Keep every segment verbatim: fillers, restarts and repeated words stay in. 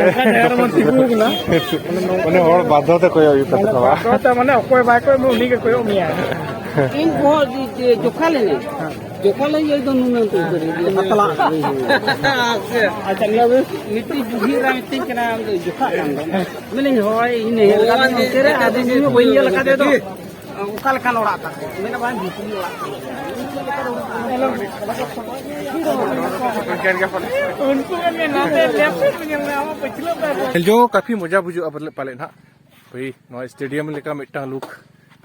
ᱚᱱᱠᱟ ᱡᱟᱭᱜᱟ ᱨᱮᱵᱚᱱ ᱛᱤᱸᱜᱩ ᱟᱠᱟᱱᱟ᱾ ᱢᱟᱱᱮ ᱦᱚᱲ ᱵᱟᱫᱽᱫᱷᱚ ᱛᱮ ᱠᱚᱭᱚᱜ ᱦᱩᱭᱩᱜ ᱠᱟᱱ ᱛᱟᱠᱚᱣᱟ᱾ ᱵᱟᱫᱽᱫᱷᱚ ᱛᱮ ᱢᱟᱱᱮ ᱚᱠᱚᱭ ᱵᱟᱭ ᱠᱚᱭᱚᱜ ᱢᱮ, ᱩᱱᱤ ᱜᱮ ᱠᱚᱭᱚᱜ ᱢᱮᱭᱟ᱾ ᱤᱧ ᱵᱚᱦᱚᱜ ᱡᱚᱠᱷᱟ ᱞᱮᱱᱟᱹᱧ᱾ ᱡᱚᱠᱷᱟ ᱞᱮᱱ ᱤᱭᱟᱹ ᱫᱚ ᱱᱩᱱᱟᱹᱝ ᱛᱮ ᱩᱛᱟᱹᱨ ᱤᱫᱤᱭᱟ, ᱯᱟᱛᱞᱟ᱾ ᱟᱪᱪᱷᱟ, ᱱᱤᱭᱟᱹ ᱢᱤᱫᱴᱤᱡ ᱵᱩᱲᱦᱤ ᱮᱨᱟ ᱢᱤᱛᱟᱹᱧ ᱠᱟᱱᱟ, "ᱟᱢ ᱫᱚ ᱡᱚᱠᱷᱟᱜ ᱠᱟᱱ ᱫᱚ?" ᱢᱮᱱᱟᱹᱧ, "ᱦᱳᱭ, ᱤᱧ ᱧᱮᱞ ᱠᱟᱫᱮᱭᱟ ᱚᱱᱛᱮ ᱨᱮ, ᱟᱫᱚ ᱤᱧ ᱦᱚᱸ ᱵᱟᱹᱧ ᱧᱮᱞ ᱠᱟᱫᱮ ᱫᱚ, ᱚᱠᱟ ᱞᱮᱠᱟᱱ ᱚᱲᱟᱜ ᱛᱟᱠᱚ?" ᱢᱮᱱᱟ, "ᱵᱟᱝ, ᱵᱷᱤᱛᱨᱤ ᱚᱲᱟᱜ ᱠᱟᱱᱟ᱾" ᱩᱱᱠᱩ ᱢᱮᱱᱟ, "ᱱᱟᱛᱮ ᱞᱮᱯᱷᱴ ᱨᱮ ᱧᱮᱞ ᱢᱮ, ᱟᱢᱟᱜ ᱯᱟᱹᱪᱷᱞᱟᱹ ᱯᱮ ᱧᱮᱞ ᱡᱚᱝ ᱯᱟᱞᱮ ᱯᱟᱞᱮᱫ ᱱᱟᱦᱟᱜ᱾ ᱦᱳᱭ, ᱱᱚᱣᱟ ᱥᱴᱮᱰᱤᱭᱟᱢ ᱞᱮᱠᱟ ᱢᱤᱫᱴᱟᱝ ᱞᱩᱠ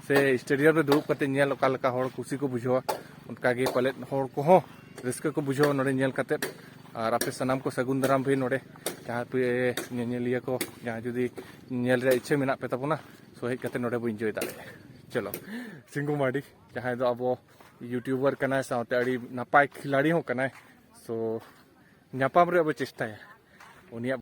ᱥᱮ ᱥᱴᱮᱰᱤᱭᱟᱢ ᱨᱮ ᱫᱩᱲᱩᱵ ᱠᱟᱛᱮ ᱧᱮᱞ ᱚᱠᱟ ᱞᱮᱠᱟ ᱦᱚᱲ ᱠᱩᱥᱤ ᱠᱚ ᱵᱩᱡᱷᱟᱹᱣᱟ, ᱚᱱᱠᱟ ᱜᱮ ᱯᱟᱞᱮᱫ ᱦᱚᱲ ᱠᱚᱦᱚᱸ ᱨᱟᱹᱥᱠᱟᱹ ᱠᱚ ᱵᱩᱡᱷᱟᱹᱣᱟ ᱱᱚᱰᱮ ᱧᱮᱞ ᱠᱟᱛᱮ᱾ ᱟᱨ ᱟᱯᱮ ᱥᱟᱱᱟᱢ ᱠᱚ ᱥᱟᱹᱜᱩᱱ ᱫᱟᱨᱟᱢ ᱵᱷᱟᱹᱭ, ᱱᱚᱰᱮ ᱡᱟᱦᱟᱸ ᱯᱮ ᱧᱮᱧᱮᱞᱤᱭᱟᱹ ᱠᱚ, ᱡᱟᱦᱟᱸ ᱡᱩᱫᱤ ᱧᱮᱞ ᱨᱮᱭᱟᱜ ᱤᱪᱪᱷᱟᱹ ᱢᱮᱱᱟᱜ ᱯᱮ ᱛᱟᱵᱚᱱᱟ, ᱥᱚ ᱦᱮᱡ ᱠᱟᱛᱮ ᱱᱚᱰᱮ ᱵᱚ ᱤᱱᱡᱚᱭ ᱫᱟᱲᱮᱭᱟᱜᱼᱟ᱾ ᱪᱚᱞᱚ, ᱥᱤᱝᱜᱩ ᱢᱟᱨᱰᱤ, ᱡᱟᱦᱟᱸᱭ ᱫᱚ ᱟᱵᱚ ᱭᱩᱴᱩᱵᱟᱨ ᱠᱟᱱᱟᱭ, ᱥᱟᱶᱛᱮ ᱟᱹᱰᱤ ᱱᱟᱯᱟᱭ ᱠᱷᱤᱞᱟᱲᱤ ᱦᱚᱸ ᱠᱟᱱᱟᱭ, ᱥᱚ ᱧᱟᱯᱟᱢ ᱨᱮᱭᱟᱜ ᱵᱚ ᱪᱮᱥᱴᱟᱭᱟ᱾ ᱩᱱᱤᱭᱟᱜ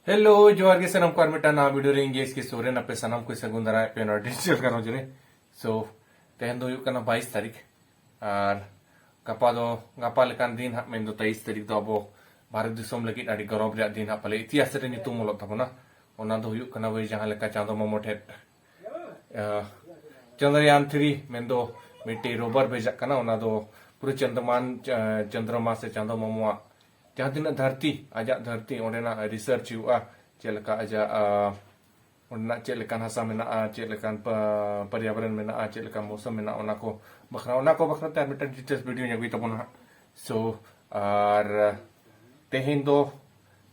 ᱦᱮᱞᱳ, ᱡᱚᱦᱟᱨ ᱜᱮ ᱥᱟᱱᱟᱢ ᱠᱚ, ᱟᱨ ᱢᱤᱫᱴᱟᱝ ᱱᱟᱣᱟ ᱵᱷᱤᱰᱤᱭᱳ ᱨᱮ ᱤᱧ ᱜᱮ ᱮᱥ ᱠᱮ ᱥᱚᱨᱮᱱ ᱟᱯᱮ ᱥᱟᱱᱟᱢ ᱠᱚ ᱥᱟᱹᱜᱩᱱ ᱫᱟᱨᱟᱭ ᱯᱮ ᱱᱚᱣᱟ ᱰᱤᱡᱤᱴᱟᱞ ᱜᱷᱟᱨᱚᱸᱡᱽ ᱨᱮ᱾ ᱥᱚ, ᱛᱮᱦᱮᱧ ᱫᱚ ᱦᱩᱭᱩᱜ ᱠᱟᱱᱟ ᱵᱟᱭᱤᱥ ᱛᱟᱹᱨᱤᱠᱷ, ᱟᱨ ᱜᱟᱯᱟ ᱫᱚ, ᱜᱟᱯᱟ ᱞᱮᱠᱟᱱ ᱫᱤᱱ ᱦᱟᱸᱜ, ᱢᱮᱱᱫᱚ ᱛᱮᱭᱤᱥ ᱛᱟᱹᱨᱤᱠᱷ ᱫᱚ ᱟᱵᱚ ᱵᱷᱟᱨᱚᱛ ᱫᱤᱥᱚᱢ ᱞᱟᱹᱜᱤᱫ ᱟᱹᱰᱤ ᱜᱚᱨᱚᱵᱽ ᱨᱮᱭᱟᱜ ᱫᱤᱱ ᱦᱟᱸᱜ ᱯᱟᱞᱮ ᱤᱛᱤᱦᱟᱥ ᱨᱮ ᱧᱩᱛᱩᱢ ᱚᱞᱚᱜ ᱛᱟᱵᱚᱱᱟ᱾ ᱚᱱᱟ ᱫᱚ ᱦᱩᱭᱩᱜ ᱠᱟᱱᱟ ᱵᱷᱟᱹᱭ, ᱡᱟᱦᱟᱸ ᱞᱮᱠᱟ ᱪᱟᱸᱫᱚ ᱢᱟᱢᱚ ᱴᱷᱮᱱ ᱟᱸ, ᱪᱚᱱᱫᱨᱟᱭᱟᱱ ᱛᱷᱨᱤ ᱢᱮᱱᱫᱚ ᱢᱤᱫᱴᱮᱡ ᱨᱳᱵᱟᱨ ᱵᱷᱮᱡᱟᱜ ᱠᱟᱱᱟ, ᱚᱱᱟ ᱫᱚ ᱯᱩᱨᱟᱹ ᱪᱚᱱᱫᱨᱚᱢᱟᱱ, ᱪᱟ-, ᱪᱚᱱᱫᱨᱚᱢᱟ ᱥᱮ ᱪᱟᱸᱫᱚ ᱢᱟᱢᱚᱣᱟᱜ ᱡᱟᱦᱟᱸ ᱛᱤᱱᱟᱹᱜ ᱫᱷᱟᱹᱨᱛᱤ, ᱟᱡᱟᱜ ᱫᱷᱟᱹᱨᱛᱤ, ᱚᱸᱰᱮᱱᱟᱜ ᱨᱤᱥᱟᱨᱪ ᱦᱩᱭᱩᱜᱼᱟ, ᱪᱮᱫ ᱞᱮᱠᱟ ᱟᱡᱟᱜ, ᱟᱸ, ᱚᱸᱰᱮᱱᱟᱜ ᱪᱮᱫ ᱞᱮᱠᱟᱱ ᱦᱟᱥᱟ ᱢᱮᱱᱟᱜᱼᱟ, ᱪᱮᱫ ᱞᱮᱠᱟᱱ ᱯᱟ-, ᱯᱚᱨᱭᱟᱵᱚᱨᱚᱱ ᱢᱮᱱᱟᱜᱼᱟ, ᱪᱮᱫ ᱞᱮᱠᱟᱱ ᱢᱳᱥᱚᱢ ᱢᱮᱱᱟᱜᱼᱟ, ᱚᱱᱟ ᱠᱚ ᱵᱟᱠᱷᱨᱟ, ᱚᱱᱟ ᱠᱚ ᱵᱟᱠᱷᱨᱟ ᱛᱮ ᱟᱨ ᱢᱤᱫᱴᱟᱝ ᱰᱤᱴᱮᱞᱥ ᱵᱷᱤᱰᱤᱭᱳᱧ ᱟᱹᱜᱩᱭ ᱛᱟᱵᱚᱱᱟ ᱦᱟᱸᱜ᱾ ᱥᱳ, ᱟᱨ ᱛᱮᱦᱮᱧ ᱫᱚ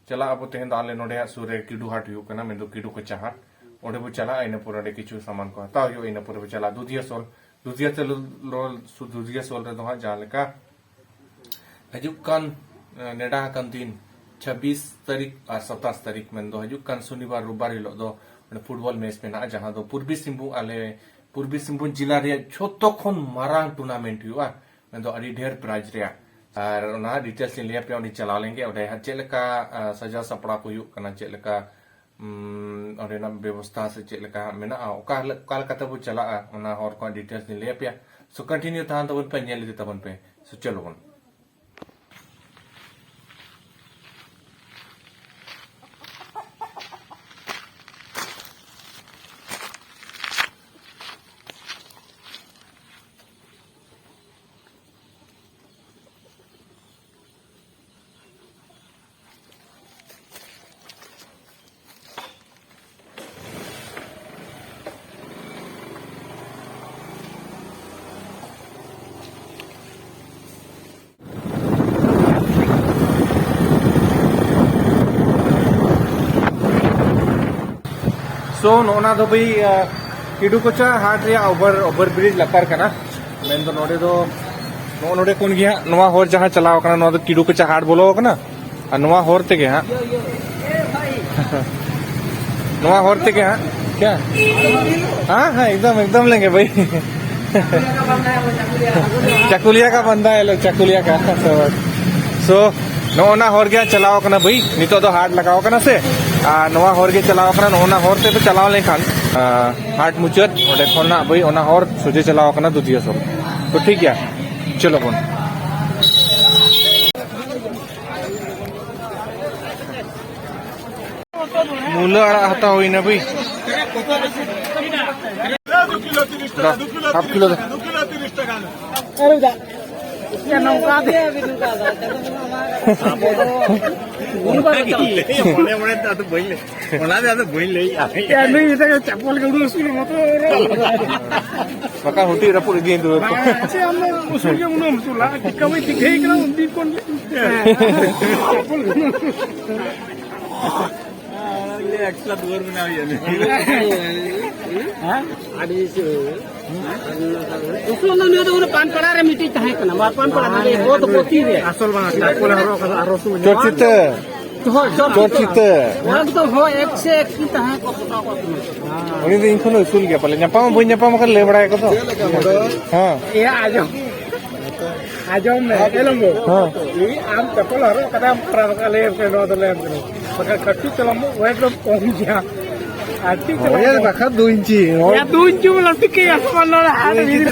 ᱪᱟᱞᱟᱜ ᱟᱵᱚ, ᱛᱮᱦᱮᱧ ᱫᱚ ᱟᱞᱮ ᱱᱚᱰᱮ ᱦᱟᱸᱜ ᱥᱩᱨ ᱨᱮ ᱠᱤᱰᱩ ᱦᱟᱴ ᱦᱩᱭᱩᱜ ᱠᱟᱱᱟ, ᱢᱮᱱᱫᱚ ᱠᱤᱰᱩ ᱠᱚᱪᱟ ᱦᱟᱴ᱾ ᱚᱸᱰᱮ ᱵᱚ ᱪᱟᱞᱟᱜᱼᱟ, ᱤᱱᱟᱹ ᱯᱚᱨᱮ ᱚᱸᱰᱮ ᱠᱤᱪᱷᱩ ᱥᱟᱢᱟᱱ ᱠᱚ ᱦᱟᱛᱟᱣ ᱦᱩᱭᱩᱜᱼᱟ, ᱤᱱᱟᱹ ᱯᱚᱨᱮ ᱵᱚ ᱪᱟᱞᱟᱜᱼᱟ ᱫᱩᱫᱷᱤᱭᱟ ᱥᱳᱞ, ᱫᱩᱫᱷᱤᱭᱟ ᱥᱳᱞ ᱨᱮᱫᱚ ᱦᱟᱸᱜ ᱡᱟᱦᱟᱸ ᱞᱮᱠᱟ ᱦᱤᱡᱩᱜ ᱠᱟᱱ, ᱮ, ᱱᱮᱰᱟ ᱟᱠᱟᱱ ᱫᱤᱱ ᱪᱷᱟᱵᱵᱤᱥ ᱛᱟᱹᱨᱤᱠᱷ ᱟᱨ ᱥᱟᱛᱟᱥ ᱛᱟᱹᱨᱤᱠᱷ, ᱢᱮᱱᱫᱚ ᱦᱤᱡᱩᱜ ᱠᱟᱱ ᱥᱚᱱᱤᱵᱟᱨ, ᱨᱳᱵᱵᱟᱨ ᱦᱤᱞᱳᱜ ᱫᱚ ᱚᱸᱰᱮ ᱯᱷᱩᱴᱵᱚᱞ ᱢᱮᱪ ᱢᱮᱱᱟᱜᱼᱟ, ᱡᱟᱦᱟᱸ ᱫᱚ ᱯᱩᱨᱵᱤ ᱥᱤᱝᱵᱷᱩᱢ, ᱟᱞᱮ ᱯᱩᱨᱵᱤ ᱥᱤᱝᱵᱷᱩᱢ ᱡᱮᱞᱟ ᱨᱮᱭᱟᱜ ᱡᱷᱚᱛᱚ ᱠᱷᱚᱱ ᱢᱟᱨᱟᱝ ᱴᱩᱨᱱᱟᱢᱮᱱᱴ ᱦᱩᱭᱩᱜᱼᱟ, ᱢᱮᱱᱫᱚ ᱟᱹᱰᱤ ᱰᱷᱮᱨ ᱯᱨᱟᱭᱤᱡᱽ ᱨᱮᱭᱟᱜ᱾ ᱟᱨ ᱚᱱᱟ ᱰᱤᱴᱮᱞᱥ ᱞᱤᱧ ᱞᱟᱹᱭ ᱟᱯᱮᱭᱟ, ᱚᱸᱰᱮ ᱦᱟᱸᱜ ᱪᱮᱫ ᱞᱮᱠᱟ, ᱟ, ᱥᱟᱡᱟᱣ ᱥᱟᱯᱲᱟᱣ ᱠᱚ ᱦᱩᱭᱩᱜ ᱠᱟᱱᱟ, ᱪᱮᱫ ᱞᱮᱠᱟ, ᱩᱢ, ᱚᱸᱰᱮᱱᱟᱜ ᱵᱮᱵᱚᱥᱛᱷᱟ ᱥᱮ ᱪᱮᱫ ᱞᱮᱠᱟ ᱦᱟᱸᱜ ᱢᱮᱱᱟᱜᱼᱟ, ᱚᱠᱟ ᱦᱤᱞᱳᱜ, ᱚᱠᱟ ᱞᱮᱠᱟ ᱛᱮᱵᱚ ᱪᱟᱞᱟᱜᱼᱟ, ᱚᱱᱟ ᱦᱚᱨ ᱠᱚ ᱰᱤᱴᱮᱞᱥ ᱞᱤᱧ ᱞᱟᱹᱭ ᱟᱯᱮᱭᱟ᱾ So continue ᱛᱟᱦᱮᱱ ᱛᱟᱵᱚᱱ ᱯᱮ, ᱧᱮᱞ ᱤᱫᱤ ᱛᱟᱵᱚᱱ ᱯᱮ᱾ So ᱪᱚᱞᱚ ᱵᱚᱱ᱾ So, ᱱᱚᱜᱼᱚ ᱱᱟ ᱫᱚ ᱵᱷᱟᱹᱭ, ᱟ, ᱠᱤᱰᱩ ᱠᱚᱪᱟ ᱦᱟᱴ ᱨᱮᱭᱟᱜ over, over bridge ᱞᱟᱛᱟᱨ ᱠᱟᱱᱟ᱾ ᱢᱮᱱᱫᱚ ᱱᱚᱰᱮ ᱫᱚ, ᱱᱚᱜᱼᱚ ᱱᱚᱰᱮ ᱠᱷᱚᱱ ᱜᱮ ᱦᱟᱸᱜ ᱱᱚᱣᱟ ᱦᱚᱨ ᱡᱟᱦᱟᱸ ᱪᱟᱞᱟᱣ ᱠᱟᱱᱟ, ᱱᱚᱣᱟ ᱫᱚ ᱠᱤᱰᱩ ᱠᱚᱪᱟ ᱦᱟᱴ ᱵᱚᱞᱚ ᱠᱟᱱᱟ᱾ ᱟᱨ ᱱᱚᱣᱟ ᱦᱚᱨ ᱛᱮᱜᱮ ᱦᱟᱸᱜ, ᱱᱚᱣᱟ ᱦᱚᱨ ᱛᱮᱜᱮ ᱦᱟᱸᱜ, ᱠᱭᱟ? ᱦᱮᱸ, ᱦᱮᱸ, ᱮᱠᱫᱚᱢ, ᱮᱠᱫᱚᱢ ᱞᱮᱸᱜᱮ ᱵᱷᱟᱹᱭ᱾ ᱪᱟᱠᱩᱞᱤᱭᱟ ᱠᱟ ᱵᱟᱱᱫᱟ ᱦᱮ ᱞᱳᱜ, ᱪᱟᱠᱩᱞᱤᱭᱟ ᱠᱟ᱾ So, ᱱᱚᱜᱼᱚ ᱱᱟ ᱦᱚᱨ ᱜᱮ ᱪᱟᱞᱟᱣ ᱠᱟᱱᱟ ᱵᱷᱟᱹᱭ, ᱱᱤᱛᱚᱜ ᱫᱚ ᱦᱟᱴ ᱞᱟᱜᱟᱣ ᱠᱟᱱᱟ ᱥᱮ, ᱟᱨ ᱱᱚᱣᱟ ᱦᱚᱨ ᱜᱮ ᱪᱟᱞᱟᱣ ᱠᱟᱱᱟ, ᱱᱚᱜᱼᱚ ᱱᱟ ᱦᱚᱨ ᱛᱮ ᱪᱟᱞᱟᱣ ᱞᱮᱱᱠᱷᱟᱱ, ᱟᱸ, ᱦᱟᱴ ᱢᱩᱪᱟᱹᱫ, ᱚᱸᱰᱮ ᱠᱷᱚᱱᱟᱜ ᱵᱷᱟᱹᱭ ᱚᱱᱟ ᱦᱚᱨ ᱥᱚᱡᱷᱮ ᱪᱟᱞᱟᱣ ᱠᱟᱱᱟ ᱫᱩᱫᱤᱭᱟ ᱥᱚᱲᱚᱠ᱾ ᱛᱚ ᱴᱷᱤᱠ ᱜᱮᱭᱟ, ᱪᱚᱞᱚ ᱵᱚᱱ᱾ ᱢᱩᱞᱟᱹ ᱟᱲᱟᱜ ᱦᱟᱛᱟᱣ ᱦᱩᱭᱱᱟ ᱵᱷᱟᱹᱭ᱾ ᱫᱟ, ᱦᱟᱯ ᱠᱤᱞᱳ ᱫᱟ᱾ ᱟᱨᱮ ᱫᱟ᱾ ᱢᱚᱱᱮ ᱢᱚᱱᱮ ᱛᱮ ᱟᱫᱚ ᱵᱟᱹᱧ ᱞᱟᱹᱭ, ᱚᱱᱟ ᱫᱚ ᱟᱫᱚ ᱵᱟᱹᱧ ᱞᱟᱹᱭᱮᱜᱼᱟ᱾ ᱭᱟ, ᱱᱩᱭ ᱢᱮᱛᱟᱭ ᱠᱟᱱᱟ, ᱪᱟᱯᱚᱞ ᱜᱮ ᱩᱱᱟᱹᱜ ᱩᱥᱩᱞ ᱢᱚᱛᱚ᱾ ᱵᱟᱠᱷᱟᱱ ᱦᱩᱴᱤ ᱨᱟᱹᱯᱩᱫ ᱤᱫᱤᱭᱮᱱ ᱛᱟᱢᱟ᱾ ᱵᱟᱝ, ᱪᱮᱫ ᱟᱢ ᱫᱚ ᱩᱥᱩᱞ ᱜᱮ ᱩᱱᱟᱹᱜ ᱮᱢ ᱩᱥᱩᱞᱟ? ᱪᱤᱠᱟᱹ ᱵᱟᱹᱧ ᱴᱷᱤᱠᱟᱹᱭ ᱠᱟᱱᱟ ᱩᱱᱫᱤᱱ ᱠᱷᱚᱱ ᱜᱮ᱾ ᱪᱟᱯᱚᱞ ᱜᱮ ᱩᱱᱟᱹᱜ ᱩᱥᱩᱞ᱾ ᱮᱠᱥᱴᱨᱟ ᱫᱩᱣᱟᱹᱨ ᱵᱮᱱᱟᱣ ᱦᱩᱭᱩᱜᱼᱟ᱾ ᱦᱮᱸ? ᱟᱹᱰᱤ ᱩᱥᱩᱞ᱾ ᱩᱥᱩᱞ ᱫᱚ ᱱᱩᱭ ᱫᱚ ᱚᱱᱟ ᱯᱟᱱᱯᱟᱲᱟ ᱨᱮ ᱢᱤᱫᱴᱤᱡ ᱛᱟᱦᱮᱸ ᱠᱟᱱᱟ, ᱢᱟᱨ ᱯᱟᱱᱯᱟᱲᱟ ᱱᱚᱰᱮ ᱵᱚᱫ ᱵᱚᱛᱤ ᱨᱮ᱾ ᱟᱥᱚᱞ ᱵᱟᱝ, ᱪᱟᱯᱚᱞᱮ ᱦᱚᱨᱚᱜ ᱠᱟᱫᱟ, ᱟᱨᱚ ᱩᱥᱩᱞ ᱧᱚᱜ᱾ ᱪᱚᱨᱪᱤᱛᱟᱹ᱾ ᱦᱳᱭ, ᱪᱚᱨᱪᱤᱛᱟᱹ᱾ ᱪᱚᱨᱪᱤᱛᱟᱹ᱾ ᱮᱠᱫᱚᱢ, ᱦᱳᱭ, ᱮᱠ ᱥᱮ ᱮᱠ ᱠᱤᱱ ᱛᱟᱦᱮᱸ ᱠᱚᱜ ᱠᱚ᱾ ᱩᱱᱤ ᱫᱚ ᱤᱧ ᱠᱷᱚᱱ ᱫᱚ ᱩᱥᱩᱞ ᱜᱮᱭᱟ ᱯᱟᱞᱮ, ᱧᱟᱯᱟᱢ ᱦᱚᱸ ᱵᱟᱹᱧ ᱧᱟᱯᱟᱢ ᱟᱠᱟᱱ, ᱞᱟᱹᱭ ᱵᱟᱲᱟᱭᱟᱠᱚ ᱛᱚ᱾ ᱦᱮᱸ᱾ ᱮᱭᱟ, ᱟᱸᱡᱚᱢ᱾ ᱟᱸᱡᱚᱢ ᱢᱮ, ᱮᱞᱚᱢᱵᱚ᱾ ᱦᱮᱸ᱾ ᱩᱱᱤ ᱟᱢ ᱪᱟᱯᱚᱞ ᱦᱚᱨᱚᱜ ᱠᱟᱫᱟᱢ, ᱯᱟᱲᱟ ᱵᱟᱠᱟ ᱞᱟᱹᱭ ᱟᱢ ᱠᱟᱱᱟ, ᱱᱚᱣᱟ ᱫᱚ ᱞᱟᱹᱭ ᱟᱢ ᱠᱟᱱᱟ᱾ ᱵᱟᱠᱷᱟᱱ ᱠᱟᱹᱴᱤᱡ ᱛᱟᱞᱟᱝ ᱢᱚ ᱣᱮᱴ ᱫᱚ ᱠᱚᱢ ᱜᱮᱭᱟ᱾ ᱦᱳᱭ, ᱵᱟᱠᱷᱟᱱ ᱫᱩ ᱤᱧᱪᱤ᱾ ᱦᱳᱭ᱾ ᱭᱟ, ᱫᱩ ᱤᱧᱪᱤ ᱢᱟᱱᱮ ᱴᱷᱤᱠ ᱜᱮᱭᱟ, ᱥᱚᱢᱟᱱ ᱱᱚᱰᱮ ᱟᱨ ᱢᱤᱫ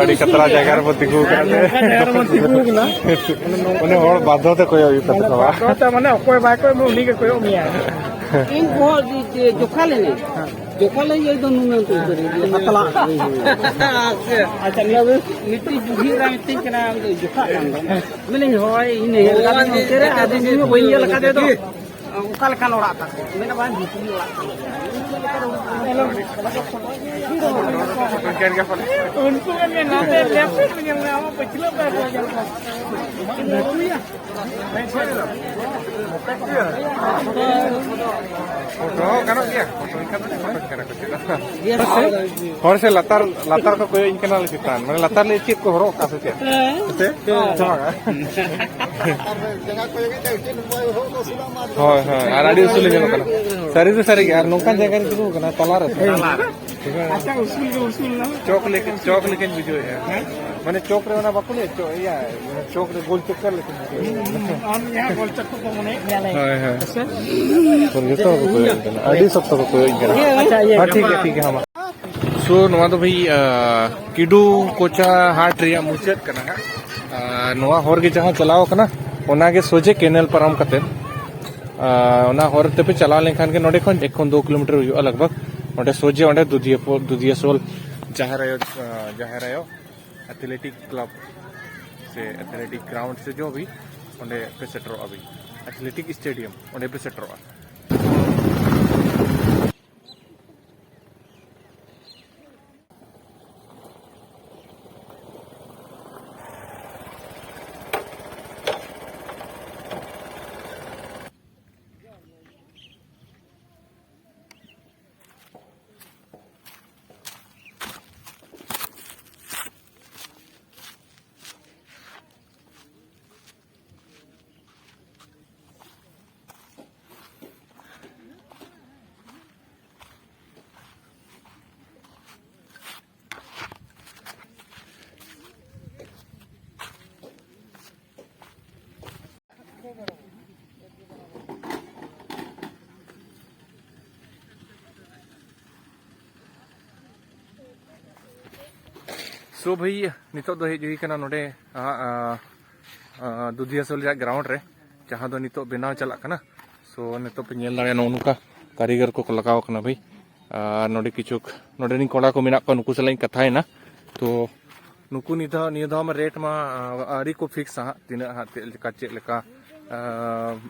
ᱟᱹᱰᱤ ᱠᱟᱛᱨᱟ ᱡᱟᱭᱜᱟ ᱨᱮᱵᱚ ᱛᱤᱸᱜᱩ ᱠᱟᱱᱟ᱾ ᱱᱚᱝᱠᱟ ᱡᱟᱭᱜᱟ ᱨᱮᱵᱚ ᱛᱤᱸᱜᱩ ᱠᱟᱱᱟ᱾ ᱩᱱᱤ ᱦᱚᱲ ᱵᱟᱫᱽᱫᱷᱚ ᱛᱮ ᱠᱚᱭᱚᱜ ᱦᱩᱭᱩᱜ ᱛᱟᱯᱮ ᱛᱟᱢᱟ᱾ ᱵᱟᱫᱽᱫᱷᱚ ᱛᱮ ᱢᱟᱱᱮ ᱚᱠᱚᱭ ᱵᱟᱭ ᱠᱚᱭᱚᱜ ᱢᱮ, ᱩᱱᱤ ᱜᱮ ᱠᱚᱭᱚᱜ ᱢᱮᱭᱟᱭ᱾ ᱤᱧ ᱵᱚᱦᱚᱜ ᱡᱚᱠᱷᱟ ᱞᱮᱱᱟᱹᱧ᱾ ᱡᱚᱠᱷᱟ ᱞᱮᱱᱟᱹᱧ, ᱮᱠᱫᱚᱢ ᱱᱩᱱᱟᱹᱝ ᱩᱛᱟᱹᱨ ᱦᱟᱛᱞᱟᱜ᱾ ᱟᱪᱪᱷᱟ, ᱢᱤᱫᱴᱤᱡ ᱵᱩᱲᱦᱤ ᱮᱨᱟ ᱢᱤᱛᱟᱹᱧ ᱠᱟᱱᱟ, ᱟᱢ ᱫᱚ ᱡᱚᱠᱷᱟᱜ ᱠᱟᱱ ᱫᱚᱢ᱾ ᱢᱮᱱᱟᱹᱧ, ᱦᱳᱭ, ᱤᱧ ᱧᱮᱞ ᱠᱟᱫᱮᱭᱟ ᱚᱱᱛᱮ ᱨᱮ, ᱟᱫᱚ ᱤᱧ ᱦᱚᱸ ᱵᱟᱹᱧ ᱧᱮᱞ ᱠᱟᱫᱮ ᱫᱚ᱾ ᱚᱠᱟ ᱞᱮᱠᱟᱱ ᱚᱲᱟᱜ ᱛᱟᱠᱚ? ᱢᱮᱱᱟ, ᱵᱟᱝ, ᱵᱷᱤᱛᱨᱤ ᱚᱲᱟᱜ ᱠᱟᱱᱟ᱾ ᱩᱱᱠᱩ ᱢᱮᱱ ᱢᱮ, ᱱᱟᱛᱮ left side ᱨᱮ ᱧᱮᱞ ᱢᱮ, ᱟᱢᱟᱜ ᱯᱟᱹᱪᱷᱞᱟᱹ ᱯᱟᱭ ᱧᱮᱞ ᱢᱮ᱾ ᱯᱷᱳᱴᱳ ᱦᱚᱸ ᱜᱟᱱᱚᱜ ᱜᱮᱭᱟ, ᱯᱷᱳᱴᱳ ᱞᱮᱠᱟ ᱫᱚ ᱯᱷᱳᱴᱳ ᱠᱟᱱᱟ ᱠᱚ ᱪᱮᱫ ᱦᱚᱸ᱾ ᱦᱚᱲ ᱥᱮ ᱞᱟᱛᱟᱨ, ᱞᱟᱛᱟᱨ ᱠᱚ ᱠᱚᱭᱚᱜ ᱤᱧ ᱠᱟᱱᱟ ᱞᱮ ᱪᱮᱛᱟᱱ, ᱢᱟᱱᱮ ᱞᱟᱛᱟᱨ ᱨᱮ ᱪᱮᱫ ᱠᱚ ᱦᱚᱨᱚᱜ ᱠᱟᱜᱼᱟ ᱥᱮ ᱪᱮᱫ? ᱦᱮᱸ᱾ ᱦᱮᱸ ᱥᱮ ᱵᱟᱝᱟ? ᱦᱳᱭ, ᱦᱳᱭ, ᱟᱨ ᱟᱹᱰᱤ ᱩᱥᱩᱞ ᱞᱮ ᱧᱮᱞᱚᱜ ᱠᱟᱱᱟ᱾ ᱥᱟᱹᱨᱤ ᱫᱚ ᱥᱟᱹᱨᱤ ᱜᱮ, ᱟᱨ ᱱᱚᱝᱠᱟᱱ ᱡᱟᱭᱜᱟ ᱨᱮ ᱛᱤᱸᱜᱩ ᱠᱟᱱᱟ, ᱛᱟᱞᱟ ᱨᱮ᱾ ᱛᱟᱞᱟ ᱨᱮ᱾ ᱟᱪᱪᱷᱟ, ᱩᱥᱩᱞ ᱜᱮ ᱩᱥᱩᱞ ᱱᱟ᱾ ᱪᱚᱠ ᱞᱮᱠᱟ, ᱪᱚᱠ ᱞᱮᱠᱟᱧ ᱵᱩᱡᱷᱟᱹᱣᱮᱫᱼᱟ᱾ ᱦᱮᱸ? ᱢᱟᱱᱮ ᱪᱚᱠ ᱨᱮ ᱚᱱᱟ ᱵᱟᱠᱚ ᱞᱟᱹᱭᱟ, ᱪᱚ-, ᱤᱭᱟᱹ, ᱪᱚᱠ ᱨᱮ ᱜᱳᱞ ᱪᱚᱠᱠᱚᱨ ᱞᱮᱠᱟ᱾ ᱦᱩᱸ, ᱟᱢ ᱡᱟᱦᱟᱸ ᱜᱳᱞ ᱪᱚᱠᱠᱚᱨ ᱠᱚ ᱢᱚᱱᱮᱭᱮᱫ ᱠᱟᱱᱟ᱾ ᱦᱳᱭ, ᱦᱳᱭ᱾ ᱦᱮᱸ ᱥᱮ? ᱩᱱᱠᱩ ᱡᱚᱛᱚ ᱦᱚᱲ ᱠᱚ ᱠᱚᱭᱚᱜ ᱠᱟᱱᱟ᱾ ᱟᱹᱰᱤ ᱥᱚᱠᱛᱚ ᱠᱚ ᱠᱚᱭᱚᱜ ᱠᱟᱱᱟ᱾ ᱟᱪᱪᱷᱟ, ᱤᱭᱟᱹ ᱦᱮᱸ, ᱴᱷᱤᱠ ᱜᱮᱭᱟ, ᱴᱷᱤᱠ ᱜᱮᱭᱟ, ᱦᱮᱸ ᱢᱟ᱾ So, ᱱᱚᱣᱟ ᱫᱚ ᱵᱷᱟᱹᱭ, ᱟ, ᱠᱤᱰᱩ ᱠᱚᱪᱟ ᱦᱟᱴ ᱨᱮᱭᱟᱜ ᱢᱩᱪᱟᱹᱫ ᱠᱟᱱᱟ ᱦᱟᱸᱜ᱾ ᱟ, ᱱᱚᱣᱟ ᱦᱚᱨ ᱜᱮ ᱡᱟᱦᱟᱸ ᱪᱟᱞᱟᱣ ᱠᱟᱱᱟ, ᱚᱱᱟ ᱜᱮ ᱥᱚᱡᱷᱮ ᱠᱮᱱᱮᱞ ᱯᱟᱨᱚᱢ ᱠᱟᱛᱮ, ᱟ, ᱚᱱᱟ ᱦᱚᱨ ᱛᱮᱯᱮ ᱪᱟᱞᱟᱣ ᱞᱮᱱᱠᱷᱟᱱ ᱜᱮ ᱱᱚᱸᱰᱮ ᱠᱷᱚᱱ ᱮᱠ ᱠᱷᱚᱱ ᱫᱩ ᱠᱤᱞᱳᱢᱤᱴᱟᱨ ᱦᱩᱭᱩᱜᱼᱟ ᱞᱟᱜᱽ ᱵᱷᱟᱜᱽ᱾ ᱚᱸᱰᱮ ᱥᱚᱡᱷᱮ ᱚᱸᱰᱮ ᱫᱩᱫᱤᱭᱟᱹ ᱯᱚ-, ᱫᱩᱫᱤᱭᱟᱹ ᱥᱳᱞ ᱡᱟᱦᱮᱨ ᱟᱭᱳ, ᱟ, ᱡᱟᱦᱮᱨ ᱟᱭᱳ ᱟᱛᱷᱞᱮᱴᱤᱠ ᱠᱞᱟᱵᱽ ᱥᱮ ᱟᱛᱷᱞᱮᱴᱤᱠ ᱜᱨᱟᱣᱩᱱᱰ ᱥᱮ ᱡᱚ ᱵᱷᱤ ᱚᱸᱰᱮ ᱯᱮ ᱥᱮᱴᱮᱨᱚᱜᱼᱟ ᱵᱤᱱ, ᱟᱛᱷᱞᱮᱴᱤᱠ ᱥᱴᱮᱰᱤᱭᱟᱢ ᱚᱸᱰᱮ ᱯᱮ ᱥᱮᱴᱮᱨᱚᱜᱼᱟ᱾ ᱛᱚ ᱵᱷᱟᱹᱭ, ᱱᱤᱛᱚᱜ ᱫᱚ ᱦᱮᱡ ᱦᱩᱭ ᱠᱟᱱᱟ ᱱᱚᱰᱮ, ᱟ, ᱟ, ᱟ, ᱫᱩᱫᱷᱤᱭᱟᱥᱳᱞ ᱨᱮᱭᱟᱜ ᱜᱨᱟᱣᱩᱱᱰ ᱨᱮ, ᱡᱟᱦᱟᱸ ᱫᱚ ᱱᱤᱛᱚᱜ ᱵᱮᱱᱟᱣ ᱪᱟᱞᱟᱜ ᱠᱟᱱᱟ᱾ ᱥᱳ ᱱᱤᱛᱚᱜ ᱯᱮ ᱧᱮᱞ ᱫᱟᱲᱮᱭᱟᱜᱼᱟ, ᱱᱚᱜᱼᱚ ᱱᱚᱝᱠᱟ ᱠᱟᱹᱨᱤᱜᱚᱨ ᱠᱚᱠᱚ ᱞᱟᱜᱟᱣ ᱠᱟᱱᱟ ᱵᱷᱟᱹᱭ᱾ ᱟᱨ ᱱᱚᱰᱮ ᱠᱤᱪᱷᱩ, ᱱᱚᱰᱮ ᱨᱮᱱ ᱠᱚᱲᱟ ᱠᱚ ᱢᱮᱱᱟᱜ ᱠᱚᱣᱟ, ᱱᱩᱠᱩ ᱥᱟᱞᱟᱜ ᱤᱧ ᱠᱟᱛᱷᱟᱭᱮᱱᱟ᱾ ᱛᱚ ᱱᱩᱠᱩ ᱱᱤᱭᱟᱹ ᱫᱷᱟᱣ, ᱱᱤᱭᱟᱹ ᱫᱷᱟᱣ ᱢᱟ ᱨᱮᱴ ᱢᱟ, ᱟ, ᱟᱹᱣᱨᱤ ᱠᱚ ᱯᱷᱤᱠᱥᱟ ᱦᱟᱸᱜ, ᱛᱤᱱᱟᱹᱜ ᱦᱟᱸᱜ, ᱪᱮᱫ ᱞᱮᱠᱟ, ᱪᱮᱫ ᱞᱮᱠᱟ, ᱟ,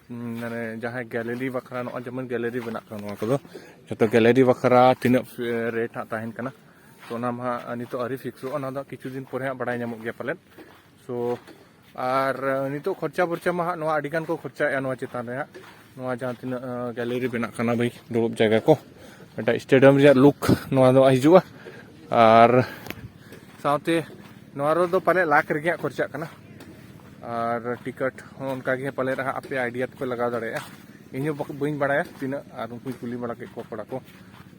ᱢᱟᱱᱮ ᱡᱟᱦᱟᱸᱭ ᱜᱮᱞᱟᱨᱤ ᱵᱟᱠᱷᱨᱟ, ᱱᱚᱜᱼᱚᱭ ᱡᱮᱢᱚᱱ ᱜᱮᱞᱟᱨᱤ ᱵᱮᱱᱟᱜ ᱠᱟᱱᱟ, ᱱᱚᱣᱟ ᱠᱚᱫᱚ ᱡᱚᱛᱚ ᱜᱮᱞᱟᱨᱤ ᱵᱟᱠᱷᱨᱟ ᱛᱤᱱᱟᱹᱜ ᱯᱷᱤ-, ᱨᱮᱴ ᱦᱟᱸᱜ ᱛᱟᱦᱮᱱ ᱠᱟᱱᱟ, ᱛᱚ ᱚᱱᱟ ᱢᱟ ᱦᱟᱸᱜ ᱱᱤᱛᱚᱜ ᱟᱹᱣᱨᱤ ᱯᱷᱤᱠᱥᱚᱜᱼᱟ, ᱚᱱᱟ ᱫᱚ ᱠᱤᱪᱷᱩ ᱫᱤᱱ ᱯᱚᱨᱮ ᱦᱟᱸᱜ ᱵᱟᱲᱟᱭ ᱧᱟᱢᱚᱜ ᱜᱮᱭᱟ ᱯᱟᱞᱮᱫ᱾ ᱥᱳ ᱟᱨ, ᱟ, ᱱᱤᱛᱚᱜ ᱠᱷᱚᱨᱪᱟ ᱵᱚᱨᱪᱟ ᱢᱟ ᱦᱟᱸᱜ ᱱᱚᱣᱟ ᱟᱹᱰᱤ ᱜᱟᱱ ᱠᱚ ᱠᱷᱚᱨᱪᱟᱭᱮᱫᱼᱟ ᱱᱚᱣᱟ ᱪᱮᱛᱟᱱ ᱨᱮ ᱦᱟᱸᱜ, ᱱᱚᱣᱟ ᱡᱟᱦᱟᱸ ᱛᱤᱱᱟᱹᱜ, ᱟ, ᱜᱮᱞᱟᱨᱤ ᱵᱮᱱᱟᱜ ᱠᱟᱱᱟ ᱵᱷᱟᱹᱭ, ᱫᱩᱲᱩᱵ ᱡᱟᱭᱜᱟ ᱠᱚ, ᱢᱤᱫᱴᱟᱝ ᱥᱴᱮᱰᱤᱭᱟᱢ ᱨᱮᱭᱟᱜ ᱞᱩᱠ ᱱᱚᱣᱟ ᱫᱚ ᱦᱤᱡᱩᱜᱼᱟ᱾ ᱟᱨ ᱥᱟᱶᱛᱮ ᱱᱚᱣᱟ ᱨᱮᱫᱚ ᱯᱟᱞᱮ ᱞᱟᱠᱷ ᱨᱮᱜᱮ ᱦᱟᱸᱜ ᱠᱷᱚᱨᱪᱟᱜ ᱠᱟᱱᱟ᱾ ᱟᱨ ᱴᱤᱠᱤᱴ ᱦᱚᱸ ᱚᱱᱠᱟ ᱜᱮ ᱯᱟᱞᱮ ᱦᱟᱸᱜ ᱟᱯᱮ ᱟᱭᱰᱤᱭᱟ ᱛᱮᱯᱮ ᱞᱟᱜᱟᱣ ᱫᱟᱲᱮᱭᱟᱜᱼᱟ᱾ ᱤᱧ ᱦᱚᱸ ᱵᱟᱠᱚ, ᱵᱟᱹᱧ ᱵᱟᱲᱟᱭᱟ ᱛᱤᱱᱟᱹᱜ, ᱟᱨ ᱩᱱᱠᱩᱧ ᱠᱩᱞᱤ ᱵᱟᱲᱟ ᱠᱮᱫ ᱠᱚᱣᱟ ᱠᱚᱲᱟ ᱠᱚ,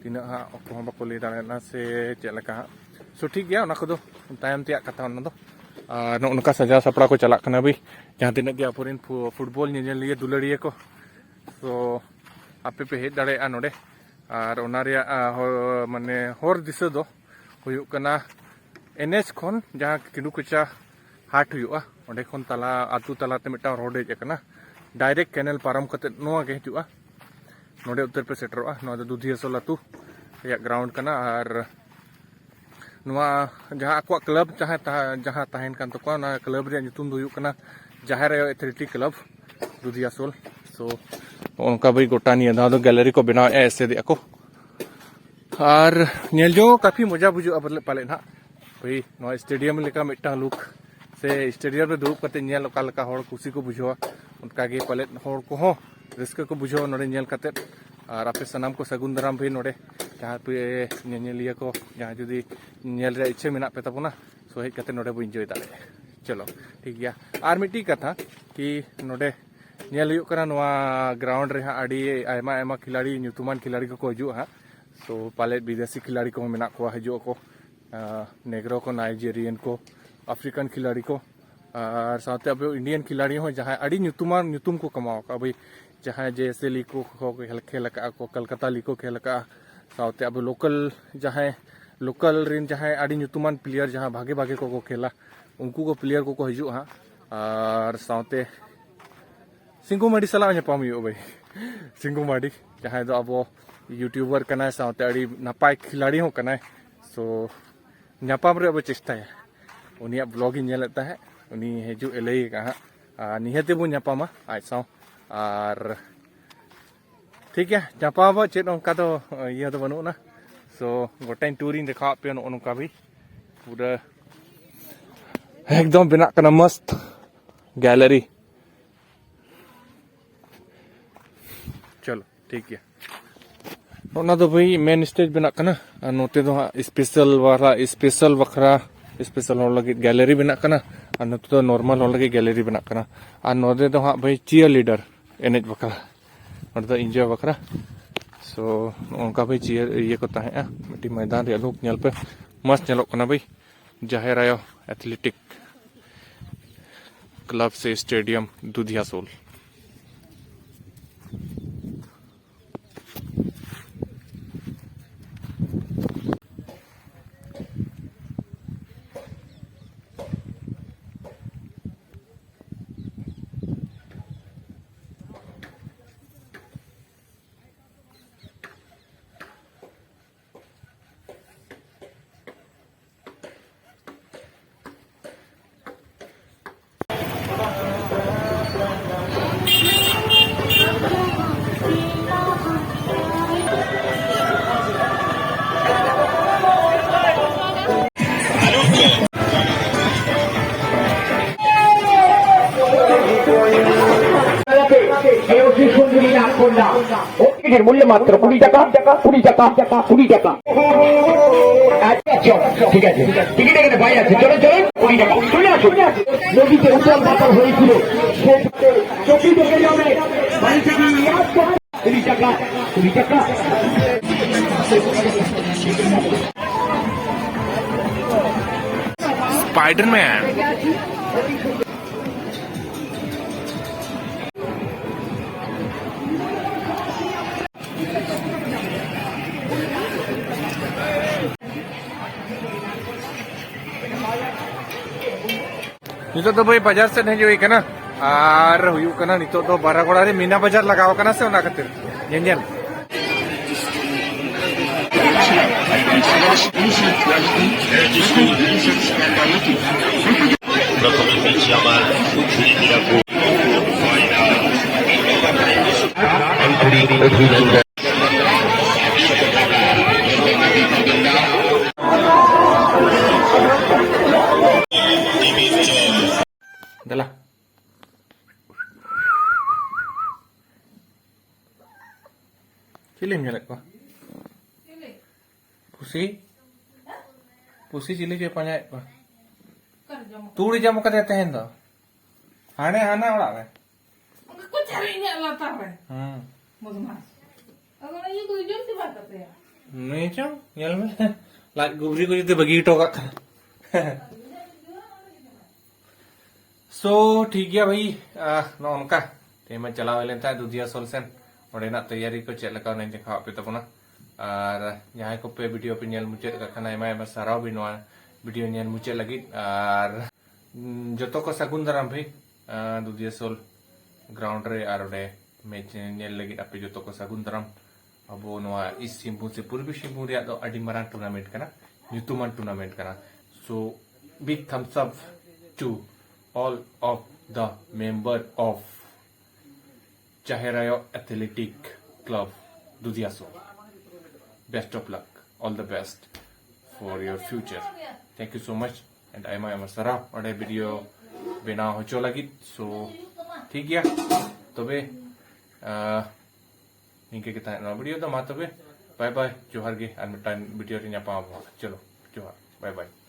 ᱛᱤᱱᱟᱹᱜ ᱦᱟᱸᱜ ᱟᱠᱚ ᱦᱚᱸ ᱵᱟᱠᱚ ᱞᱟᱹᱭ ᱫᱟᱲᱮᱭᱟᱜᱼᱟ ᱥᱮ ᱪᱮᱫ ᱞᱮᱠᱟ ᱦᱟᱸᱜ᱾ ᱥᱳ ᱴᱷᱤᱠ ᱜᱮᱭᱟ, ᱚᱱᱟ ᱠᱚᱫᱚ ᱛᱟᱭᱚᱢ ᱛᱮᱭᱟᱜ ᱠᱟᱛᱷᱟ ᱚᱱᱟ ᱫᱚ᱾ ᱟᱨ ᱱᱚᱜᱼᱚ ᱱᱚᱝᱠᱟ ᱥᱟᱡᱟᱣ ᱥᱟᱯᱲᱟᱣ ᱠᱚ ᱪᱟᱞᱟᱜ ᱠᱟᱱᱟ ᱵᱷᱟᱹᱭ, ᱡᱟᱦᱟᱸ ᱛᱤᱱᱟᱹᱜ ᱜᱮ ᱟᱵᱚᱨᱮᱱ ᱯᱷᱩ-, ᱯᱷᱩᱴᱵᱚᱞ ᱧᱮᱧᱮᱞᱤᱭᱟᱹ ᱫᱩᱞᱟᱹᱲᱤᱭᱟᱹ ᱠᱚ, ᱛᱚ ᱟᱯᱮ ᱯᱮ ᱦᱮᱡ ᱫᱟᱲᱮᱭᱟᱜᱼᱟ ᱱᱚᱰᱮ᱾ ᱟᱨ ᱚᱱᱟ ᱨᱮᱭᱟᱜ, ᱟ, ᱦᱚ-, ᱢᱟᱱᱮ ᱦᱚᱨ ᱫᱤᱥᱟᱹ ᱫᱚ ᱦᱩᱭᱩᱜ ᱠᱟᱱᱟ ᱮᱱ ᱮᱪ ᱠᱷᱚᱱ ᱡᱟᱦᱟᱸ ᱠᱤᱸᱰᱩ ᱠᱚᱪᱟ ᱦᱟᱴ ᱦᱩᱭᱩᱜᱼᱟ, ᱚᱸᱰᱮ ᱠᱷᱚᱱ ᱛᱟᱞᱟ ᱟᱹᱛᱩ ᱛᱟᱞᱟᱛᱮ ᱢᱤᱫᱴᱟᱝ ᱨᱳᱰ ᱦᱮᱡ ᱟᱠᱟᱱᱟ, ᱰᱟᱭᱨᱮᱠᱴ ᱠᱮᱱᱮᱞ ᱯᱟᱨᱚᱢ ᱠᱟᱛᱮ ᱱᱚᱣᱟ ᱜᱮ ᱦᱤᱡᱩᱜᱼᱟ, ᱱᱚᱰᱮ ᱩᱛᱟᱹᱨ ᱯᱮ ᱥᱮᱴᱮᱨᱚᱜᱼᱟ᱾ ᱱᱚᱣᱟ ᱫᱚ ᱫᱩᱫᱷᱤᱭᱟᱥᱳᱞ ᱟᱹᱛᱩ ᱨᱮᱭᱟᱜ ᱜᱨᱟᱣᱩᱱᱰ ᱠᱟᱱᱟ᱾ ᱟᱨ ᱱᱚᱣᱟ ᱡᱟᱦᱟᱸ ᱟᱠᱚᱣᱟᱜ ᱠᱞᱟᱵᱽ ᱡᱟᱦᱟᱸ ᱛᱟᱦᱮᱸ, ᱡᱟᱦᱟᱸ ᱛᱟᱦᱮᱱ ᱠᱟᱱ ᱛᱟᱠᱚᱣᱟ, ᱚᱱᱟ ᱠᱞᱟᱵᱽ ᱨᱮᱭᱟᱜ ᱧᱩᱛᱩᱢ ᱫᱚ ᱦᱩᱭᱩᱜ ᱠᱟᱱᱟ ᱡᱟᱦᱮᱨ ᱟᱭᱳ ᱮᱛᱷᱞᱮᱴᱤᱠ ᱠᱞᱟᱵᱽ ᱫᱩᱫᱷᱤᱭᱟᱥᱳᱞ᱾ ᱥᱳ ᱱᱚᱜᱼᱚ ᱱᱚᱝᱠᱟ ᱵᱷᱟᱹᱭ ᱜᱚᱴᱟ ᱱᱤᱭᱟᱹ ᱫᱷᱟᱣ ᱫᱚ ᱜᱮᱞᱟᱨᱤ ᱠᱚ ᱵᱮᱱᱟᱣᱮᱫᱼᱟ, ᱮᱥᱮᱫᱮᱜᱼᱟ ᱠᱚ᱾ ᱟᱨ ᱧᱮᱞ ᱡᱚᱝ ᱦᱚᱸ ᱠᱟᱯᱷᱤ ᱢᱚᱡᱟ ᱵᱩᱡᱷᱟᱹᱜᱼᱟ ᱯᱟᱞᱮ, ᱯᱟᱞᱮᱫ ᱱᱟᱦᱟᱜ ᱵᱷᱟᱹᱭ, ᱱᱚᱣᱟ ᱥᱴᱮᱰᱤᱭᱟᱢ ᱞᱮᱠᱟ ᱢᱤᱫᱴᱟᱝ ᱞᱩᱠ ᱥᱮ ᱥᱴᱮᱰᱤᱭᱟᱢ ᱨᱮ ᱫᱩᱲᱩᱵ ᱠᱟᱛᱮ ᱧᱮᱞ ᱚᱠᱟ ᱞᱮᱠᱟ ᱦᱚᱲ ᱠᱩᱥᱤ ᱠᱚ ᱵᱩᱡᱷᱟᱹᱣᱟ, ᱚᱱᱠᱟ ᱜᱮ ᱯᱟᱞᱮᱫ ᱦᱚᱲ ᱠᱚᱦᱚᱸ ᱨᱟᱹᱥᱠᱟᱹ ᱠᱚ ᱵᱩᱡᱷᱟᱹᱣᱟ ᱱᱚᱰᱮ ᱧᱮᱞ ᱠᱟᱛᱮ᱾ ᱟᱨ ᱟᱯᱮ ᱥᱟᱱᱟᱢ ᱠᱚ ᱥᱟᱹᱜᱩᱱ ᱫᱟᱨᱟᱢ ᱵᱷᱟᱹᱭ, ᱱᱚᱰᱮ ᱡᱟᱦᱟᱸ ᱯᱮ ᱧᱮᱧᱮᱞᱤᱭᱟᱹ ᱠᱚ, ᱡᱟᱦᱟᱸ ᱡᱩᱫᱤ ᱧᱮᱞ ᱨᱮᱭᱟᱜ ᱤᱪᱪᱷᱟᱹ ᱢᱮᱱᱟᱜ ᱯᱮ ᱛᱟᱵᱚᱱᱟ, ᱥᱳ ᱦᱮᱡ ᱠᱟᱛᱮ ᱱᱚᱰᱮ ᱵᱚ ᱤᱱᱡᱚᱭ ᱫᱟᱲᱮᱭᱟᱜᱼᱟ᱾ ᱪᱚᱞᱚ ᱴᱷᱤᱠ ᱜᱮᱭᱟ᱾ ᱟᱨ ᱢᱤᱫᱴᱤᱡ ᱠᱟᱛᱷᱟ ᱠᱤ ᱱᱚᱰᱮ ᱧᱮᱞ ᱦᱩᱭᱩᱜ ᱠᱟᱱᱟ ᱱᱚᱣᱟ ᱜᱨᱟᱣᱩᱱᱰ ᱨᱮ ᱦᱟᱸᱜ ᱟᱹᱰᱤ ᱟᱭᱢᱟ ᱟᱭᱢᱟ ᱠᱷᱤᱞᱟᱲᱤ, ᱧᱩᱛᱩᱢᱟᱱ ᱠᱷᱤᱞᱟᱲᱤ ᱠᱚᱠᱚ ᱦᱤᱡᱩᱜᱼᱟ ᱦᱟᱸᱜ᱾ ᱥᱳ ᱯᱟᱞᱮᱫ ᱵᱤᱫᱮᱥᱤ ᱠᱷᱤᱞᱟᱲᱤ ᱠᱚᱦᱚᱸ ᱢᱮᱱᱟᱜ ᱠᱚᱣᱟ, ᱦᱤᱡᱩᱜ ᱟᱠᱚ, ᱟᱸ, ᱱᱮᱜᱽᱨᱳ ᱠᱚ, ᱱᱟᱭᱡᱮᱨᱤᱭᱟᱱ ᱠᱚ, ᱟᱯᱷᱨᱤᱠᱟᱱ ᱠᱷᱤᱞᱟᱲᱤ ᱠᱚ, ᱟᱨ ᱥᱟᱶᱛᱮ ᱟᱵᱚ ᱤᱱᱰᱤᱭᱟᱱ ᱠᱷᱤᱞᱟᱲᱤ ᱦᱚᱸ ᱡᱟᱦᱟᱸᱭ ᱟᱹᱰᱤ ᱧᱩᱛᱩᱢᱟᱱ ᱧᱩᱛᱩᱢ ᱠᱚ ᱠᱟᱢᱟᱣ ᱟᱠᱟᱫᱼᱟ ᱵᱷᱟᱹᱭ, ᱡᱟᱦᱟᱸᱭ ᱡᱮ ᱮᱥ ᱮ ᱞᱤᱜᱽ ᱠᱚ ᱠᱚ ᱠᱷᱮᱞ, ᱠᱷᱮᱞ ᱟᱠᱟᱫᱼᱟ ᱠᱚ, ᱠᱟᱞᱠᱟᱛᱟ ᱞᱤᱜᱽ ᱠᱚ ᱠᱷᱮᱞ ᱟᱠᱟᱫᱼᱟ, ᱥᱟᱶᱛᱮ ᱟᱵᱚ ᱞᱳᱠᱟᱞ ᱡᱟᱦᱟᱸᱭ ᱞᱳᱠᱟᱞ ᱨᱮᱱ ᱡᱟᱦᱟᱸᱭ ᱟᱹᱰᱤ ᱧᱩᱛᱩᱢᱟᱱ ᱯᱞᱮᱭᱟᱨ, ᱡᱟᱦᱟᱸ ᱵᱷᱟᱜᱮ ᱵᱷᱟᱜᱮ ᱠᱚᱠᱚ ᱠᱷᱮᱞᱟ, ᱩᱱᱠᱩ ᱠᱚ ᱯᱞᱮᱭᱟᱨ ᱠᱚᱠᱚ ᱦᱤᱡᱩᱜᱼᱟ ᱦᱟᱸᱜ᱾ ᱟᱨ ᱥᱟᱶᱛᱮ ᱥᱤᱝᱜᱩ ᱢᱟᱨᱰᱤ ᱥᱟᱞᱟᱜ ᱧᱟᱯᱟᱢ ᱦᱩᱭᱩᱜᱼᱟ ᱵᱷᱟᱹᱭ᱾ ᱥᱤᱝᱜᱩ ᱢᱟᱨᱰᱤ, ᱡᱟᱦᱟᱸᱭ ᱫᱚ ᱟᱵᱚ ᱭᱩᱴᱩᱵᱟᱨ ᱠᱟᱱᱟᱭ, ᱥᱟᱶᱛᱮ ᱟᱹᱰᱤ ᱱᱟᱯᱟᱭ ᱠᱷᱤᱞᱟᱲᱤ ᱦᱚᱸ ᱠᱟᱱᱟᱭ᱾ ᱥᱳ, ᱧᱟᱯᱟᱢ ᱨᱮᱭᱟᱜ ᱵᱚ ᱪᱮᱥᱴᱟᱭᱟ᱾ ᱩᱱᱤᱭᱟᱜ ᱵᱞᱚᱜ ᱤᱧ ᱧᱮᱞᱮᱫ ᱛᱟᱦᱮᱸᱫ, ᱩᱱᱤ ᱦᱤᱡᱩᱜ ᱮ ᱞᱟᱹᱭ ᱟᱠᱟᱫ ᱦᱟᱸᱜ᱾ ᱟᱨ ᱱᱤᱦᱟᱹᱛ ᱵᱚᱱ ᱧᱟᱯᱟᱢᱟ ᱟᱡ ᱥᱟᱶ᱾ ᱟᱨ ᱴᱷᱤᱠ ᱜᱮᱭᱟ, ᱧᱟᱯᱟᱢ ᱟᱵᱚ, ᱪᱮᱫ ᱚᱱᱠᱟ ᱫᱚ ᱤᱭᱟᱹ ᱫᱚ ᱵᱟᱹᱱᱩᱜ ᱟᱱᱟ᱾ ᱥᱳ, ᱜᱚᱴᱟᱧ ᱴᱩᱨᱤᱧ ᱫᱮᱠᱷᱟᱣᱟᱫ ᱯᱮᱭᱟ᱾ ᱱᱚᱜᱼᱚ ᱱᱚᱝᱠᱟ ᱵᱷᱟᱹᱭ, ᱯᱩᱨᱟᱹ ᱮᱠᱫᱚᱢ ᱵᱮᱱᱟᱜ ᱠᱟᱱᱟ ᱢᱚᱥᱛ ᱜᱮᱞᱟᱨᱤ᱾ ᱪᱚᱞᱚ, ᱴᱷᱤᱠ ᱜᱮᱭᱟ᱾ ᱚᱱᱟ ᱫᱚ ᱵᱷᱟᱹᱭ ᱢᱮᱱ ᱥᱴᱮᱡᱽ ᱵᱮᱱᱟᱜ ᱠᱟᱱᱟ, ᱟᱨ ᱱᱚᱛᱮ ᱫᱚ ᱦᱟᱸᱜ ᱥᱯᱮᱥᱟᱞ ᱵᱟᱠᱷᱨᱟ, ᱥᱯᱮᱥᱟᱞ ᱦᱚᱲ ᱞᱟᱹᱜᱤᱫ ᱜᱮᱞᱟᱨᱤ ᱵᱮᱱᱟᱜ ᱠᱟᱱᱟ, ᱟᱨ ᱱᱚᱛᱮ ᱫᱚ ᱱᱚᱨᱢᱟᱞ ᱦᱚᱲ ᱞᱟᱹᱜᱤᱫ ᱜᱮᱞᱟᱨᱤ ᱵᱮᱱᱟᱜ ᱠᱟᱱᱟ᱾ ᱟᱨ ᱱᱚᱰᱮ ᱫᱚ ᱦᱟᱸᱜ ᱵᱷᱟᱹᱭ ᱪᱤᱭᱟᱨ ᱞᱤᱰᱟᱨ ᱮᱱᱮᱡ ᱵᱟᱠᱷᱨᱟ, ᱱᱚᱰᱮ ᱫᱚ ᱤᱱᱡᱚᱭ ᱵᱟᱠᱷᱨᱟ᱾ ᱥᱳ, ᱱᱚᱜᱼᱚ ᱱᱚᱝᱠᱟ ᱵᱷᱟᱹᱭ ᱪᱤᱭᱟᱨ ᱤᱭᱟᱹ ᱠᱚ ᱛᱟᱦᱮᱸᱜᱼᱟ, ᱢᱤᱫᱴᱤᱡ ᱢᱚᱭᱫᱟᱱ ᱨᱮᱭᱟᱜ ᱞᱩᱠ ᱧᱮᱞ ᱯᱮ, ᱢᱚᱡᱽ ᱧᱮᱞᱚᱜ ᱠᱟᱱᱟ ᱵᱷᱟᱹᱭ᱾ ᱡᱟᱦᱮᱨ ᱟᱭᱳ ᱮᱛᱷᱞᱮᱴᱤᱠ ᱠᱞᱟᱵᱽ ᱥᱮ ᱥᱴᱮᱰᱤᱭᱟᱢ ᱫᱩᱫᱷᱤᱭᱟ ᱥᱳᱞ᱾ এই ওষুধ সঞ্জীবনী আট কন্যা। টিকিটের মূল্য মাত্র কুড়ি টাকা, কুড়ি টাকা, কুড়ি টাকা। আচ্ছা, আচ্ছা, ঠিক আছে, টিকিট এখানে পাই আছে, চলুন, চলুন, কুড়ি টাকা। চলে আসুন। নদীতে উতাল পাতাল হয়েছিল, সে চকিত হয়ে যাবে। বাড়ি থেকে নিয়ে আসতে হয়। কুড়ি টাকা, কুড়ি টাকা। স্পাইডারম্যান। ᱱᱤᱛᱚᱜ ᱫᱚ ᱵᱷᱟᱹᱭ ᱵᱟᱡᱟᱨ ᱥᱮᱫ ᱦᱮᱡ ᱦᱩᱭ ᱠᱟᱱᱟ᱾ ᱟᱨ ᱦᱩᱭᱩᱜ ᱠᱟᱱᱟ ᱱᱤᱛᱚᱜ ᱫᱚ ᱵᱟᱨᱟᱜᱚᱲᱟ ᱨᱮ ᱢᱤᱱᱟ ᱵᱟᱡᱟᱨ ᱞᱟᱜᱟᱣ ᱠᱟᱱᱟ ᱥᱮ, ᱚᱱᱟ ᱠᱷᱟᱹᱛᱤᱨ ᱧᱮᱧᱮᱞ᱾ ᱫᱮᱞᱟ᱾ ᱪᱤᱞᱤᱢ ᱧᱮᱞᱮᱫ ᱠᱚᱣᱟ? ᱯᱩᱥᱤ? ᱯᱩᱥᱤ ᱪᱤᱞᱤ ᱪᱚᱭ ᱯᱟᱸᱡᱟᱭᱮᱫ ᱠᱚᱣᱟ? ᱛᱩᱲ ᱡᱚᱢ ᱠᱟᱫᱮᱭᱟ ᱛᱮᱦᱮᱧ ᱫᱚ᱾ ᱦᱟᱱᱮ ᱦᱟᱱᱟ ᱚᱲᱟᱜ ᱨᱮ᱾ ᱚᱱᱠᱟ ᱠᱚ ᱪᱟᱨᱮᱡ ᱤᱧᱟᱹᱜ ᱞᱟᱛᱟᱨ ᱨᱮ᱾ ᱦᱩᱸ᱾ ᱵᱚᱫᱢᱟᱥ᱾ ᱟᱫᱚ ᱚᱱᱟ ᱤᱭᱟᱹ ᱠᱚᱫᱚ ᱡᱚᱢ ᱪᱟᱵᱟ ᱠᱟᱛᱮ᱾ ᱱᱩᱭ ᱪᱚᱝ, ᱧᱮᱞ ᱢᱮ᱾ ᱞᱟᱡ ᱜᱩᱵᱨᱤ ᱠᱚ ᱡᱩᱫᱤ ᱵᱟᱹᱜᱤ ᱦᱚᱴᱚ ᱠᱟᱜ ᱠᱷᱟᱱ᱾ So, ᱴᱷᱤᱠ ᱜᱮᱭᱟ ᱵᱷᱟᱹᱭ, ᱟᱦ, ᱱᱚᱜᱼᱚ ᱱᱚᱝᱠᱟ᱾ ᱛᱮᱦᱮᱧ ᱢᱟ ᱪᱟᱞᱟᱣ ᱦᱩᱭ ᱞᱮᱱ ᱛᱟᱦᱮᱸᱫ ᱫᱩᱫᱷᱤᱭᱟ ᱥᱳᱞ ᱥᱮᱱ᱾ ᱚᱸᱰᱮᱱᱟᱜ ᱛᱮᱭᱟᱨᱤ ᱠᱚ ᱪᱮᱫ ᱞᱮᱠᱟ, ᱚᱱᱟᱧ ᱫᱮᱠᱷᱟᱣ ᱟᱯᱮ ᱛᱟᱵᱚᱱᱟ᱾ ᱟᱨ ᱡᱟᱦᱟᱸᱭ ᱠᱚᱯᱮ ᱵᱷᱤᱰᱤᱭᱳ ᱯᱮ ᱧᱮᱞ ᱢᱩᱪᱟᱹᱫ ᱟᱠᱟᱫ ᱠᱷᱟᱱ, ᱟᱭᱢᱟ ᱟᱭᱢᱟ ᱥᱟᱨᱦᱟᱣ ᱵᱤᱱ ᱱᱚᱣᱟ ᱵᱷᱤᱰᱤᱭᱳ ᱧᱮᱞ ᱢᱩᱪᱟᱹᱫ ᱞᱟᱹᱜᱤᱫ᱾ ᱟᱨ, ᱩᱸ, ᱡᱚᱛᱚ ᱠᱚ ᱥᱟᱹᱜᱩᱱ ᱫᱟᱨᱟᱢ ᱵᱷᱟᱹᱭ, ᱟᱸ, ᱫᱩᱫᱷᱤᱭᱟ ᱥᱳᱞ ᱜᱨᱟᱣᱩᱱᱰ ᱨᱮ ᱟᱨ ᱚᱸᱰᱮ ᱢᱮᱪ ᱧᱮᱞ ᱞᱟᱹᱜᱤᱫ ᱟᱯᱮ ᱡᱚᱛᱚ ᱠᱚ ᱥᱟᱹᱜᱩᱱ ᱫᱟᱨᱟᱢ᱾ ᱟᱵᱚ ᱱᱚᱣᱟ ᱤᱥᱴ ᱥᱤᱝᱵᱷᱩᱢ ᱥᱮ ᱯᱩᱨᱵᱤ ᱥᱤᱝᱵᱷᱩᱢ ᱨᱮᱭᱟᱜ ᱫᱚ ᱟᱹᱰᱤ ᱢᱟᱨᱟᱝ ᱴᱩᱨᱱᱟᱢᱮᱱᱴ ᱠᱟᱱᱟ, ᱧᱩᱛᱩᱢᱟᱱ ᱴᱩᱨᱱᱟᱢᱮᱱᱴ ᱠᱟᱱᱟ᱾ So, big thumbs up to all of the member of Chaherayo Athletic Club, Dudiaso. Best of luck. All the best for your future. Thank you so much. And ᱟᱭᱢᱟ ᱟᱭᱢᱟ ᱥᱟᱨᱦᱟᱣ ᱚᱸᱰᱮ ᱵᱷᱤᱰᱤᱭᱳ ᱵᱮᱱᱟᱣ ᱦᱚᱪᱚ ᱞᱟᱹᱜᱤᱫ᱾ So, ᱴᱷᱤᱠ ᱜᱮᱭᱟ᱾ ᱛᱚᱵᱮ, ᱟᱦ, ᱱᱤᱝᱠᱟᱹ ᱜᱮ ᱛᱟᱦᱮᱸ ᱱᱚᱣᱟ ᱵᱷᱤᱰᱤᱭᱳ ᱫᱚ᱾ ᱢᱟ ᱛᱚᱵᱮ, bye bye, ᱡᱚᱦᱟᱨ ᱜᱮ᱾ ᱟᱨ ᱢᱤᱫᱴᱟᱝ ᱵᱷᱤᱰᱤᱭᱳ ᱨᱮ ᱧᱟᱯᱟᱢ ᱟᱵᱚ᱾ ᱪᱚᱞᱚ, ᱡᱚᱦᱟᱨ, bye bye᱾